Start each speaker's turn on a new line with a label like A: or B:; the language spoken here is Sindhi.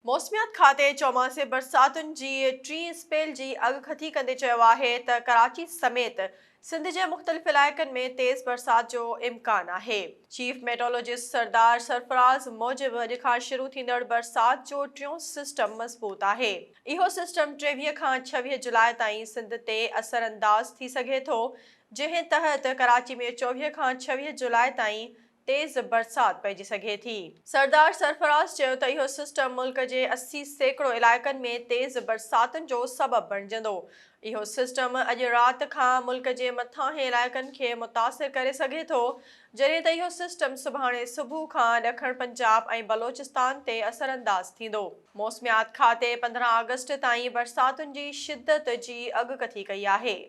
A: موسميات کاتي چوماسي برساتن جي ٽين اسپيل جي اڳڪٿي ڪندي چيو آهي ته ڪراچي سميت سنڌ جي مختلف علائقن ۾ تيز برسات جو امڪان آهي. چيف ميٽولوجسٽ سردار سرفراز موجب اڄ کان شروع ٿيندڙ برسات جو ٽيون سسٽم مضبوط آهي. اهو سسٽم 23 کان 26 جولاء تائين سنڌ تي اثرانداز ٿي سگهي ٿو، جنهن تحت ڪراچي ۾ 24 کان 26 جولاء تائين تيز برسات پئجي سگهي ٿي. سردار سرفراز چيو ته اهو سسٽم ملڪ جي 80% علائقن ۾ تيز برساتن جو سبب بڻجندو. اهو سسٽم اڄ رات کان ملڪ جي مٿانهين علائقن کي متاثر ڪري سگهي ٿو، جڏهن ته اهو سسٽم سڀاڻي صبح کان ڏکڻ پنجاب ۽ بلوچستان تي اثرانداز ٿيندو. موسميات کاتي 15 آگسٽ تائين برساتن جي شدت جي اڳڪٿي ڪئي آهي.